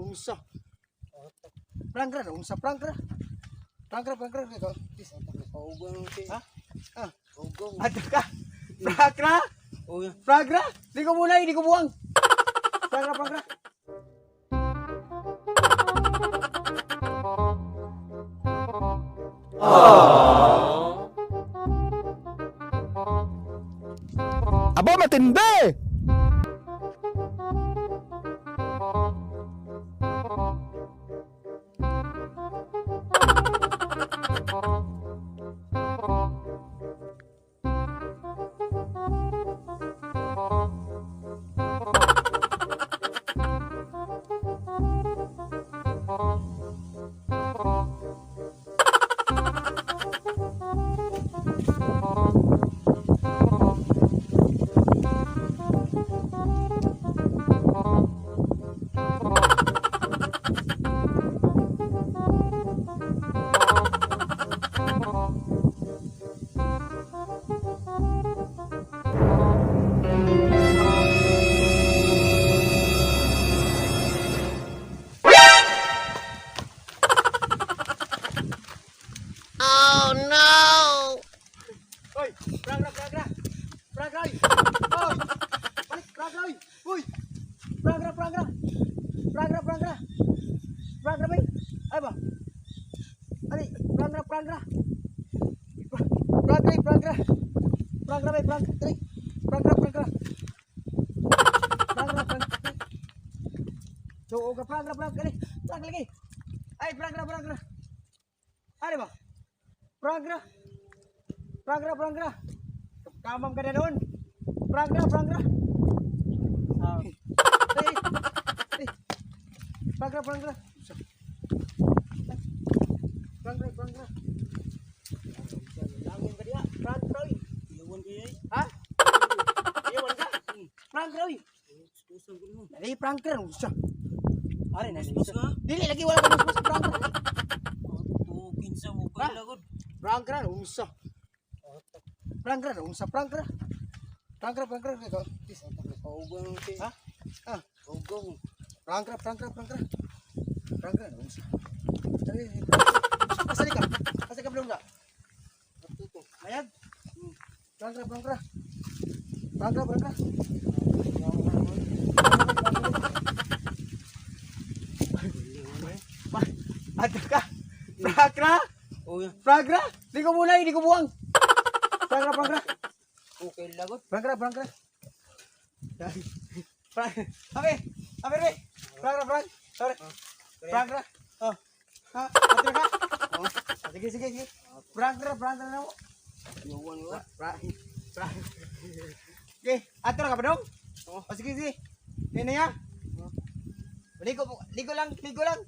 unsa. Prank ra, unsa prank ra. Prank ra, prank ra ikaw. Paugang si. Ha? Ah. Paugang. Ato ka. Prank ra? Oh ya. Prank ra? Di ko muna, di ko buwang. Prank ra, prank ra. Aba, matindi! Oy, prank ra, prank ra. Prank ra. Oy. Oy. Balik, prank ra, oy. Uy. Prank ra, prank ra. Prank ra, prank ra. Prank ra, bay. Ay ba? Ali, prank ra, prank ra. Prank ra, prank ra. Prank ra, bay, prank. Dali. Prank ra, prank ra. Prank ra, prank ra. So, ka prank ra, prank dali. Prank lagi. Ay, prank ra, prank ra. Ano ba? Prank ra. Prank ra, prank ra. Kamam ka na doon. Prank ra, prank ra. Ah. Ay, ay. Prank ra, prank ra. Prank ra, prank ra. Langin ka diha. Prank ra, oy. Iwan ko yay. Ha? Iwan ka? Prank ra, oy. Usang ko mo. Dali, prank ra. Unsa? Are na. Bus ka? Dili lagi wala ka mas prank ra. Oh, kinsa mo Ha? ka lagod. Prank ra, unsa? Prank ra, unsa prank ra? Prank ra, prank ra ikaw. Paugang si. Ha? Ah. Paugang. Prank ra, prank ra, prank ra. Prank ra, unsa? Dali, asa ka? Asa ka blong ka? Ato to. Mayag? Prank ra, prank ra. Prank ra, prank ra. Ba, ato ka. Prank ra? Oh ya. Prank ra? Di ko muna, di ko buwang. Prank ra, prank ra. Okay lagod. Prank ra, prank ra. Prank. Abe, abe, abe. Prank ra, prank. Sorry. Prank ra. Oh. Ha, ato ka? Oh. Sige, sige, sige. Prank ra, prank ra na mo. Iwan ko. Prank. Prank. Okay, ato ra ka pa dong? Oh. Oh, sige, sige. Ini ya. Ligo, ligo lang, ligo lang.